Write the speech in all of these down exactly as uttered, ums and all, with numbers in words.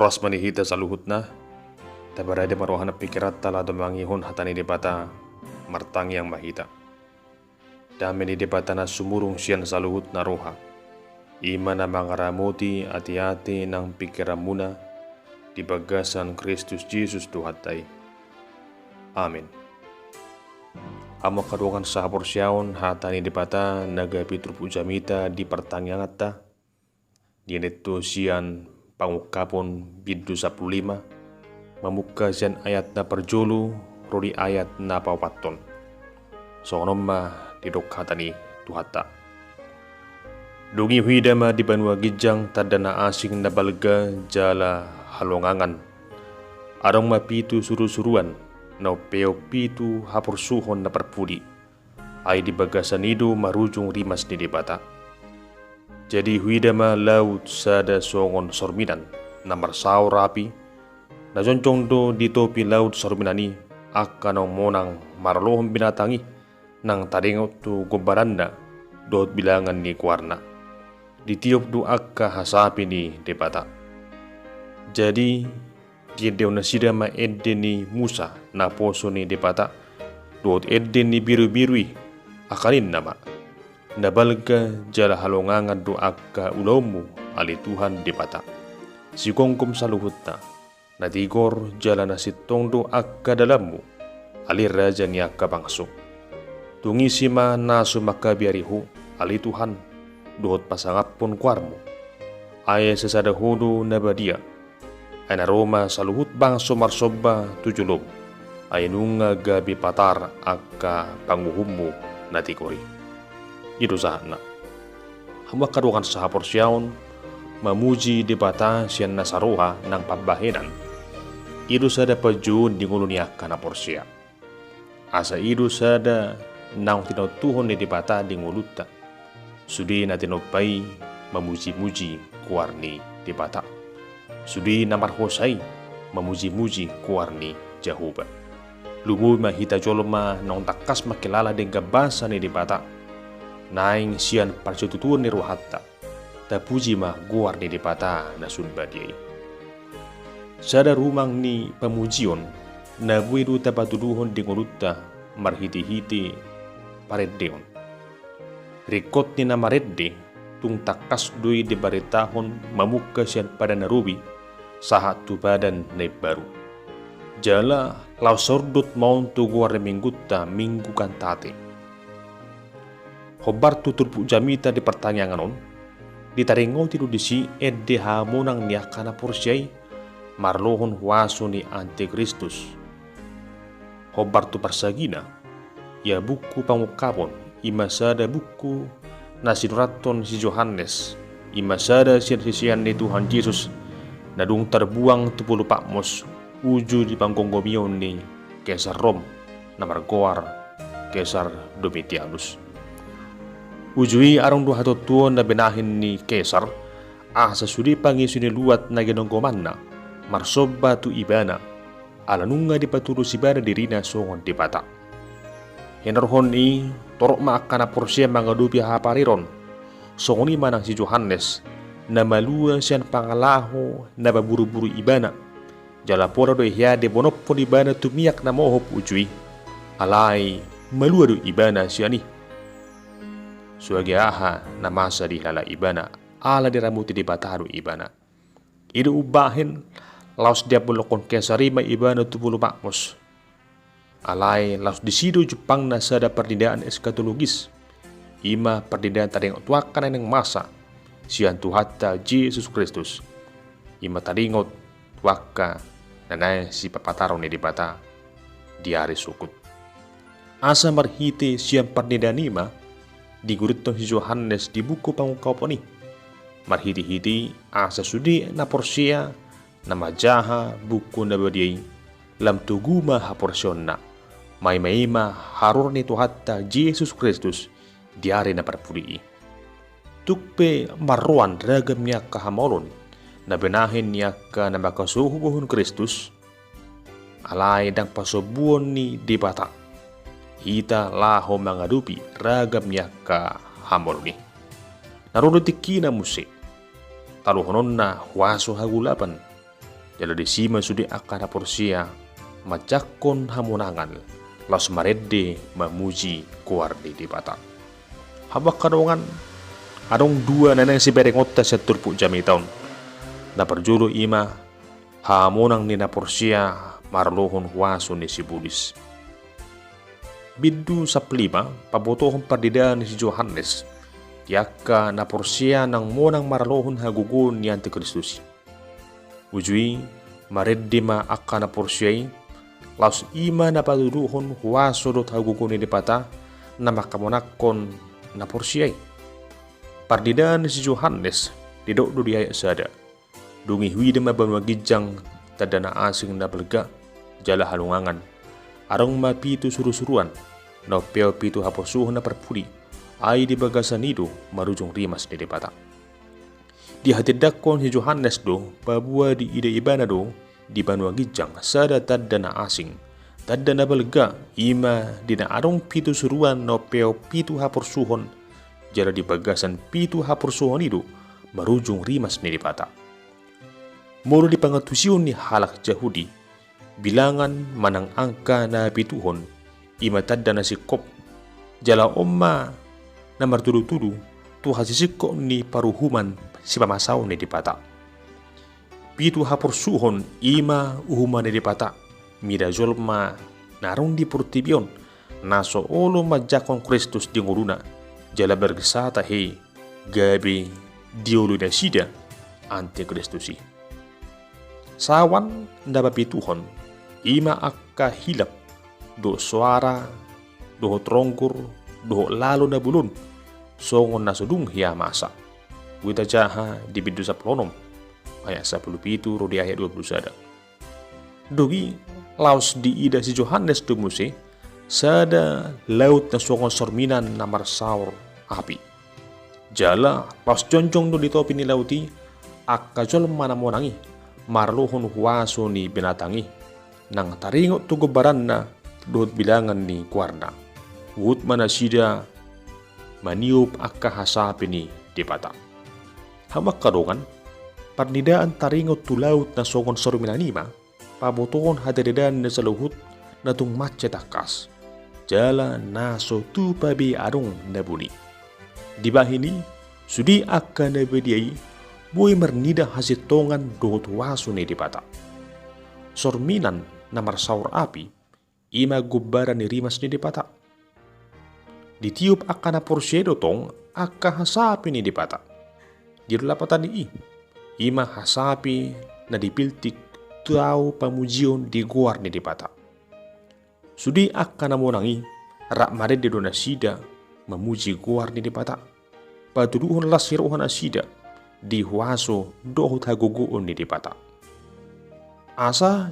Horas ma di hita saluhutna. Taparade ma roha nang pingkiranta laho tumangihon hata ni Debata. Martangiang ma hita. Dame ni Debata na sumurung sian saluhutna roha, i ma na mangaramoti ateate nang pingkiranmuna di bagasan Kristus Jesus Tuhanta i. Amin. Hamu angka dongan sahaporseaon, hata ni Debata na gabe turpuk jamita di partangianganta, dienet do sian Pangungkapon bindu sampulu lima, mamungka sian ayat na parjolo ro di ayat na paopathon. Songon on ma didok hata ni Tuhanta. Dung i huida ma di banua ginjang tanda na asing na balga jala halongangan. Adong ma pitu surusuruan, na umpeop pitu haporsuhon na parpudi. Ai di bagasan i do marujung rimas ni Debata. Jadi huida ma laut sada songon sorminan, na marsaor api, na jongjong do di topi laut sorminan i, angka naung monang maralohon binatang i, nang taringot tu gombaranna, dohot bilangan ni goarna. Ditiop do angka hasapi ni Debata. Jadi, diendeon nasida ma ende ni Musa, naposo ni Debata, dohot ende ni birubiru i, angka ninna ma: Na balga jala halongangan do angka ulaonmu, ale Tuhan Debata, sigomgom saluhutna, na tigor jala na sintong do angka dalanmu, ale raja ni angka bangso. Tung ise ma na so mangkabiari ho, ale Tuhan, dohot pasangaphon goarmu? Ai sasada ho do na badia. Ai na ro ma saluhut bangso marsomba tu jolom, ai nunga gabe patar angka panguhummu na tigor i. I do sahatna. Hamu angka dongan sahaporseaon, mamuji Debata sian nasa roha nang pambahenan, i do sada panjouon di ngolu ni angka na porsea. Asa i do sada naung tinontuhon ni Debata di ngolunta. Sude na tinompa i mamujimuji goar ni Debata. Sude na marhosa i mamujimuji goar ni Jahowa. Lumobi ma hita jolma naung tangkas mangkilala denggan basa ni Debata. Naeng sian parsitutuon ni rohanta, tapuji ma goar ni Debata na sun badia i. Sada rumang ni pamujion na boi do tapatuduhon di ngolunta marhitehite parendeon. Ringkot ni na marende tung tangkas do i dibaritahon mamungka sian padan na robi sahat tu padan na imbaru. Jala laos saurdot ma on tu goar ni minggunta, Minggu Kantate. Hombar tu turpuk jamita di partangiangan on, ditaringoti do disi ende hamonang ni angka na porsea i marlohon huaso ni antikristus. Hombar tu parsagina, ia buku Pangungkapon, i ma sada buku na sinurathon si Johannes, i ma sada sian sisean ni Tuhan Jesus, na dung tarbuang tu Pulo Patmos, uju di panggomgomion ni Kesar Rom, na margoar Kesar Domitianus. Uju i adong do hatontuon na binahen ni Kesar, asa sude pangisui ni luat na ginonggomanna marsomba tu ibana, ala nunga dipatudos ibana dirina songon Debata. Hinorhon i, torop ma angka na porsea mangadopi hapareron. Songon i ma nang si Johannes, na malua sian pangalaho na paburuburu ibana. Jala pola do i hea dibonophon ibana tu miak na mohop uju i. Alai malua do ibana sian i. Suage aha na masa dihilala ibana, ala diramoti Debata do ibana. I do umbahen laos diambolonghon Kesar i ma ibana tu Pulo Patmos. Alai laos disi do jumpangna sada parnidaan eskatologis. I ma parnidaan taringot tu angka na naeng masa sian Tuhanta Jesus Kristus. I ma taringot tu angka na naeng sipapataron ni Debata di ari sogot. Asa marhite sian parnidaan i ma digurithon si Johannes di buku Pangungkapon i. Marhitehite i asa sude na porsea na manjaha buku na badia i, lam togu ma haporseaonna, maimaima haroro ni Tuhanta Jesus Kristus di ari na parpudi i. Tung pe marroan ragam ni angka hamaolon na binahen ni angka na mangkasohosohon Kristus, alai ndang pasombuon ni Debata hita laho mangadopi ragam ni angka hamaolon i. Na ro do tingkina muse, taluhononna huaso hagolapan, Jala disi ma sude angka na porsea manjangkon hamonangan, laos marende mamuji goar ni Debata. Hamu angka dongan, adong dua na naeng siberengonta sian turpuk jamita on. Na parjolo i ma hamonang ni na porsea marlohon huaso ni sibolis. Bindu sampulu lima pabotohon parnidaan ni si Johannes di angka na porsea naung monang marlohon hagogoon ni antikristus i. Uju i, marende ma angka na porsea i, laos i ma na patuduhon huaso dohot hagogoon ni Debata na manghamonangkon na porsea i. Parnidaan ni si Johannes didok do di ayat sada: Dung i huida ma banua ginjang, tanda na asing na balga, jala halongangan. Adong ma pitu surusuruan, na umpeop pitu haporsuhon na parpudi, ai di bagasan i do marujung rimas ni Debata. Dihatindangkon si Johannes do paboa diida ibana do di banua ginjang sada tanda na asing, tanda na balga, i ma di na adong pitu suruan na umpeop pitu haporsuhon, jala di bagasan pitu haporsuhon i do marujung rimas ni Debata. Molo di pangantusion ni halak Jahudi, bilangan manang angka na hapituhon i ma tanda na singkop, jala on ma na martudutudu tu hasisingkop ni paruhuman sipamasaon ni Debata. Pitu haporsuhon i ma uhuman ni Debata mida jolma na adong di portibi on, na so olo manjangkon Kristus di ngoluna, jala bergsa tahe gabe dioloi nasida antikristus i. Sawan na papituhon i ma angka hilap dohot soara dohot ronggor dohot lalo na bolon, songon na so dung hea masa. Huida jaha di bindu sampulu onom ayat sampulu pitu ro di ayat dua pulu sada. Dung i, laos diida si Johannes do muse sada laut na songon sorminan na marsaor api. Jala laos jongjong do di topi ni laut i angka jolma na monang i marlohon huaso ni binatang i, nang taringot tu gombaranna dohot bilangan ni goarna. Huhut ma nasida maniop angka hasapi ni Debata. Hamu angka dongan, parnidaan taringot tu laut na songon sorminan i ma pabotohon hataridaan ni saluhut na tung mansai tangkas, jala na so tupa be adong na buni. Dibahen i, sude angka na badia i boi marnida hasintongan dohot huaso ni Debata. Sorminan na marsaor api i ma gombaran ni rimas ni Debata. Ditiop angka na porsea i do tong angka hasapi ni Debata. Di do lapatan ni i, i ma hasapi na dipiltik tu ahu pamujion di goar ni Debata. Sude angka na monang i rap marende do nasida mamuji goar ni Debata, patuduhon las ni roha nasida di huaso dohot hagogoon ni Debata. Asa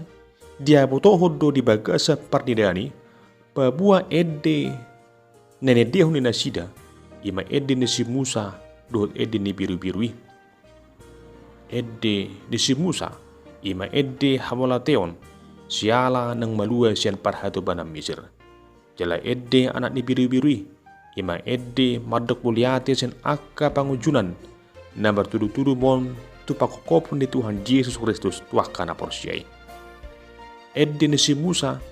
dihabotohon do di bagasan parnidaan i paboa ende na niendehon ni nasida i ma ende ni si Musa dohot ende ni birubiru i. Ende ni si Musa i ma ende hamauliateon siala naung malua sian parhatobanan Misir. Jala ende anak ni birubiru i i ma ende mandok mauliate sian angka pangunjunan na martudutudu ma on tu pangkophopon ni Tuhan Jesus Kristus tu angka na porsea i. Ende ni si Musa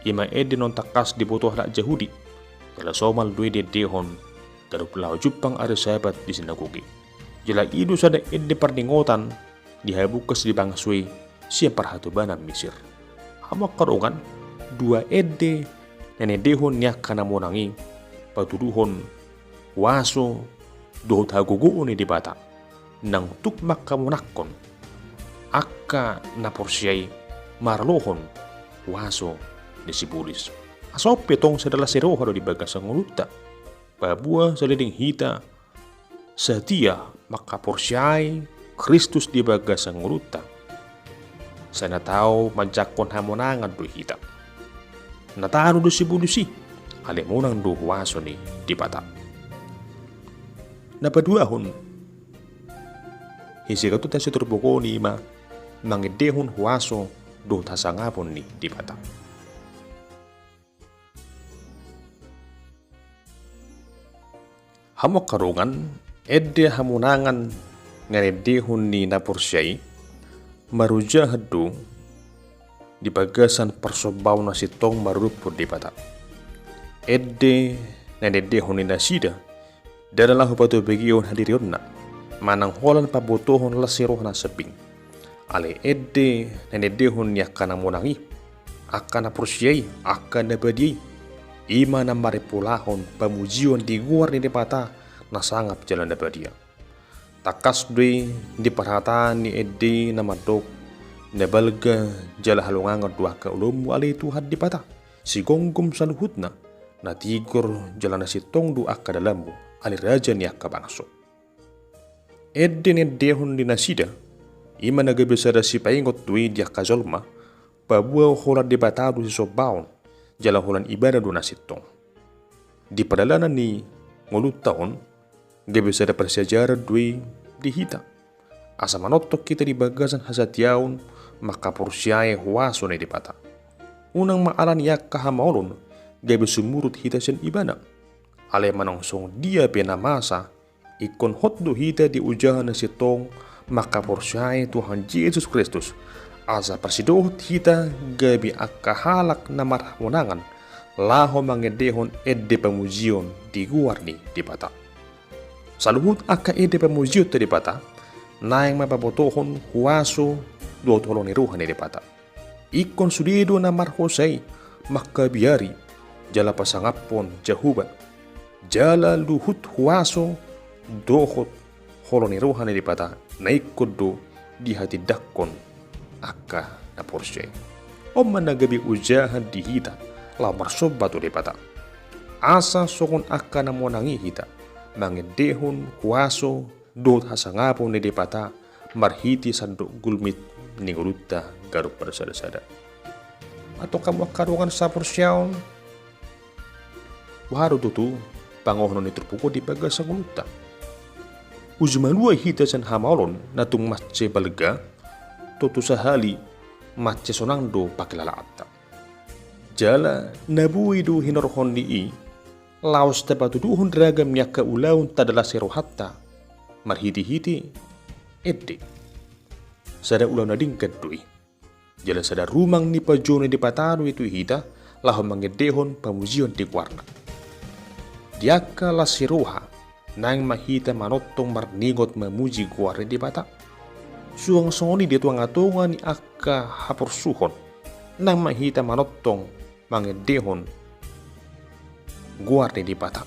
i ma ende naung tangkas diboto halak Jahudi, jala somal do i diendehon ganup laho jumpang ari Sabat di sinagoga i. Jala i do sada ende parningotan di habungkas ni bangso i sian parhatobanan Misir. Hamu angka dongan, dua ende na niendehon ni angka na monang i patuduhon huaso dohot hagogoon ni Debata, naung tuk manghamonangkon angka na porsea i marlohon huaso ni sibolis. Asa on pe tong sada las ni roha do di bagasan ngolunta, paboa saleleng hita satia manghaporseai Kristus di bagasan ngolunta, sai na tau manjangkon hamonangan do hita. Na tanu do sibolis i, alai monang do huaso ni Debata. Na paduahon, hisigatonta sian turpuk on i ma mangendehon huaso dohot hasangapon ni Debata. Hamu angka dongan, ende hamonangan na niendehon ni na porsea i Marojahan do di bagasan parsombaon na sintong maruruphon Debata. Ende na niendehon ni nasida ndada laho patobegehon hadirionna manang holan pabotohon las ni roha na sambing. Alai ende na niendehon ni angka na monang i, angka na porsea i, angka na badia i, i ma na marimpolahon pamujion di goar ni Debata na sangap jala na badia. Tangkas do i di parhataan ni ende na mandok: Na balga jala halongangan do angka ulaonmu, ale Tuhan Debata, sigomgom saluhutna. Na tigor jala na sintong do angka dalanmu, ale raja ni angka bangso. Ende na niendehon ni nasida, i ma na gabe sada sipaingot do i di angka jolma, paboa holan Debata do sisombaon jala holan Ibana do na sintong. Di pardalanan ni ngolunta on, gabe sada parsiajaran do i di hita, asa manongtong hita di bagasan hasatiaon mangkaporseai huaso ni Debata. Unang ma ala ni angka hamaolon gabe sumurut hita sian Ibana. Alai manang songon dia pe na masa, ingkon hot do hita di ojahan na sintong mangkaporseai Tuhan Jesus Kristus, asa parsidohot hita gabe angka halak na marhamonangan laho mangendehon ende pamujion di goar ni Debata. Saluhut angka ende pamujion tu Debata naeng ma pabotohon huaso dohot holong ni roha ni Debata. Ingkon sude do na marhosa i mangkabiari jala pasangaphon Jahowa. Jala luhut huaso dohot holong ni roha ni Debata na ingkon do dihatindangkon angka na porsea i. On ma na gabe ojahan di hita laho marsomba tu Debata, asa songon angka na monang i hita mangendehon huaso dohot hasangapon ni Debata marhite sandok gulmit ni ngolunta ganup marsadasada. Antong hamu angka dongan saporseaon, boha do tutu pangohonon ni turpuk on di bagasan ngolunta? Uju malua hita sian hamaolon na tung mansai balga, tontu sahali mansai sonang do panghilalaanta. Jala na boi do hinorhon ni i laos tapatuduhon ragam ni angka ulaon tanda las ni rohanta marhitehite ende. Sada ulaon na denggan do i. Jala sada rumang ni panjouon ni Debata do i tu hita laho mangendehon pamujion di goarna. Di angka las ni roha naeng ma hita manongtong marningot mamuji goar ni Debata. Suang songon i di tongatonga ni angka haporsuhon, naeng ma hita manongtong mangendehon goar ni Debata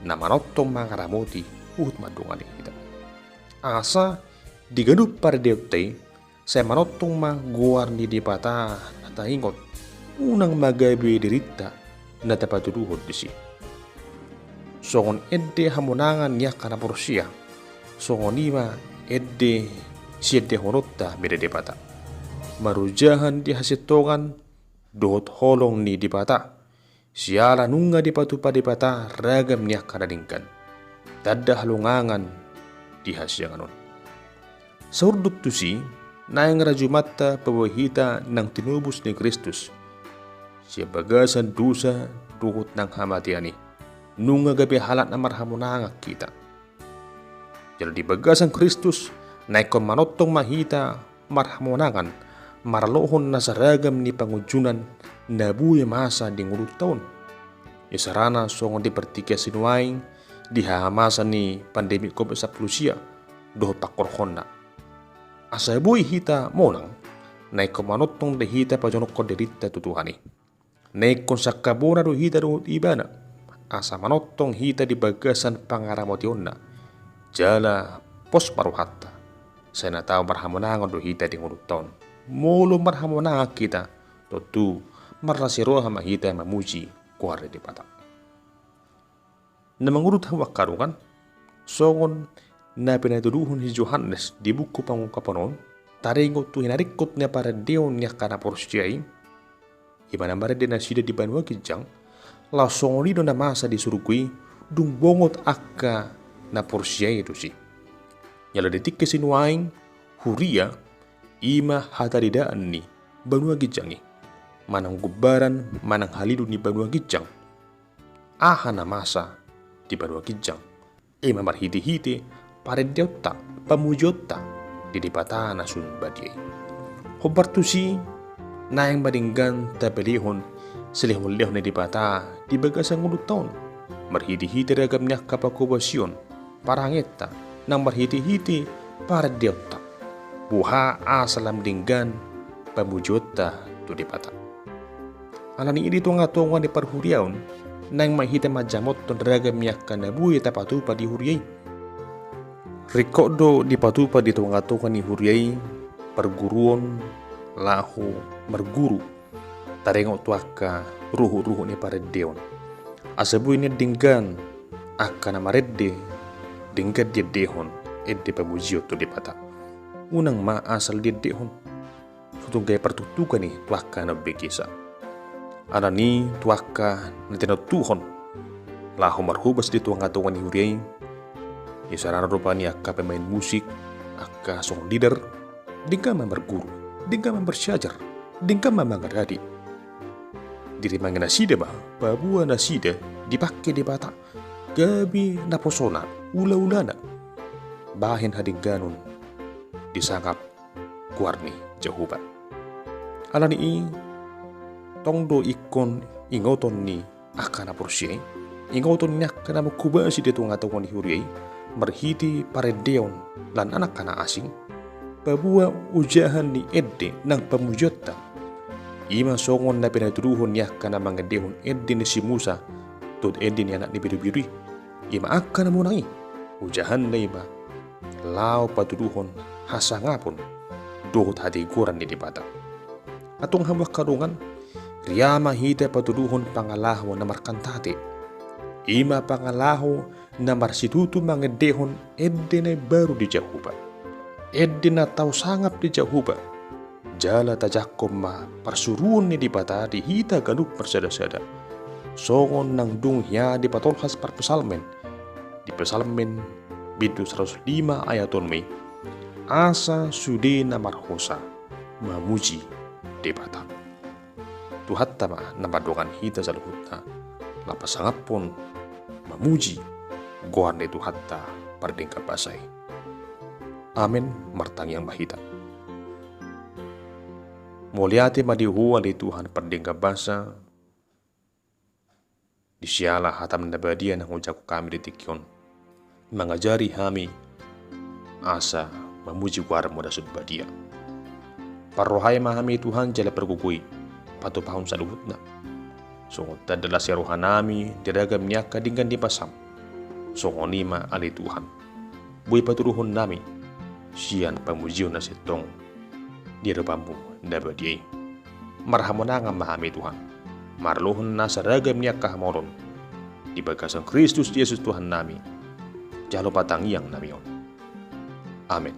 na manongtong mangaramoti huhut mandongani hita. Asa di ganup parendeonta i sai manongtong ma goar ni Debata na taingot, unang ma gabe dirinta na tapatuduhon disi. Songon ende hamonangan ni angka na porsea, songon i ma ende siendehononta mida Debata, marojahan di hasintongan dohot holong ni Debata, siala nunga dipatupa Debata ragam ni angka na denggan, tanda halongangan di hasiangan on. Saurdot tusi, naeng rajumanta paboa hita nang tinobus ni Kristus sian bagasan dosa dohot nang hamatean i, nunga gabe halak na marhamonangan hita. Jala di bagasan Kristus, na ingkon manongtong ma hita marhamonangan maralohon nasa ragam ni pangunjunan na boi masa di ngolunta on. Isarana songon di partingkian sinuaeng di hamamasa ni pandemi covid sampulu sia dohot pangkorhonna. Asa boi hita monang, na ingkon manongtong do hita pajonokhon dirinta tu Tuhan i. Na ingkon sangkabona do hita dohot Ibana, asa manongtong hita di bagasan pangaramotionNa. Jala pos ma rohanta, sai na tau marhamonangan do hita di ngolunta on. Molo marhamonangan hita, tontu marlas ni roha ma hita mamuji goar ni Debata. Na mangurut hamu angka dongan, songon na pinatuduhon si Johannes di buku Pangungkapon on, taringot tu hinaringkot ni parendeon ni angka na porsea i, i ma na marende nasida di banua ginjang, laos songon i do na masa di surgo i, dung bongot angka na porsea i tusi. Jala di tingki sinuaeng, huria, i ma hatadidaan ni banua ginjang i, manang gombaran manang halilu ni banua ginjang. Aha na masa di banua ginjang? I ma marhitehite parendeonta, pamujionta, di Debata na sun badia i. Hombar tusi, naeng ma denggan tapelehon silehonlehon ni Debata di bagasan ngolunta on, marhitehite ragam ni angka panghobasion, parangenta, nang marhitehite parendeonta. Boha asa lam denggan pamujionta tu Debata. Alani i di tongatonga ni parhuriaon, naeng ma hita manjamothon ragam ni angka na boi tapatupa di huria i. Ringkot do dipatupa di tongatonga ni huria i parguruon laho marguru, taringot tu angka ruhutruhut ni parendeon. Asa boi nian denggan angka na marende, denggan diendehon ende pamujion tu Debata. Unang ma asal diendehon. Sotung gabe partuktukan i tu angka na umbegesa. Alani i tu angka na tinontuhon laho marhobas di tongatonga ni huria i, isarana rupani angka pemain musik, angka song leader, denggan ma marguru, denggan ma marsiajar, denggan ma mangaradi. Dirimangi nasida ma, paboa nasida dipangke Debata gabe naposona, ulaulana, bahen hadengganon di sangap goar ni Jahowa. Alani i, tong do ingkon ingoton ni angka na porsea i, ingoton ni angka na manghobasi di tongatonga ni huria i, marhite parendeon lan angka na asing, paboa ojahan ni ende nang pamujionta i ma songon na pinatuduhon ni angka na mangendehon ende ni si Musa dohot ende ni anak ni birubiru i. I ma angka na monang i, ojahanna i ma laho patuduhon hasangapon dohot hatigoran ni Debata. Antong hamu angka dongan, ria ma hita patuduhon pangalaho na markantate. I ma pangalaho na marsitutu mangendehon ende na imbaru di Jahowa, ende na tau sangap di Jahowa. Jala tajangkon ma parsuruon ni Debata di hita ganup marsadasada, songon nang dung hea dipatolhas parpsalmen di Psalmen bindu saratus lima ayat onom i, asa sude na marhosa mamuji Debata. Tuhanta ma na mandongani hita saluhutna, laho pasangaphon mamuji goar ni Tuhanta pardenggan basa i. Amen. Martangiang ma hita. Mauliate ma di Ho ale Tuhan pardenggan basa, di siala hataM na badia naung hujangkon hami di tingki on, mangajari hami asa mamuji goarMu na sun badia. Parrohai ma hami Tuhan jala pargogoi patupahon saluhutna, songon tanda las ni rohanami di ragam ni angka denggan ni basaM. Songon i ma ale Tuhan, boi patuduhonnami sian pamujion na sintong di adopanMu na badia i. Marhamonangan ma hami Tuhan, marlohon nasa ragam ni angka hamaolon, di bagasan Kristus Jesus Tuhannami, jalo patangiangnami on. Amen.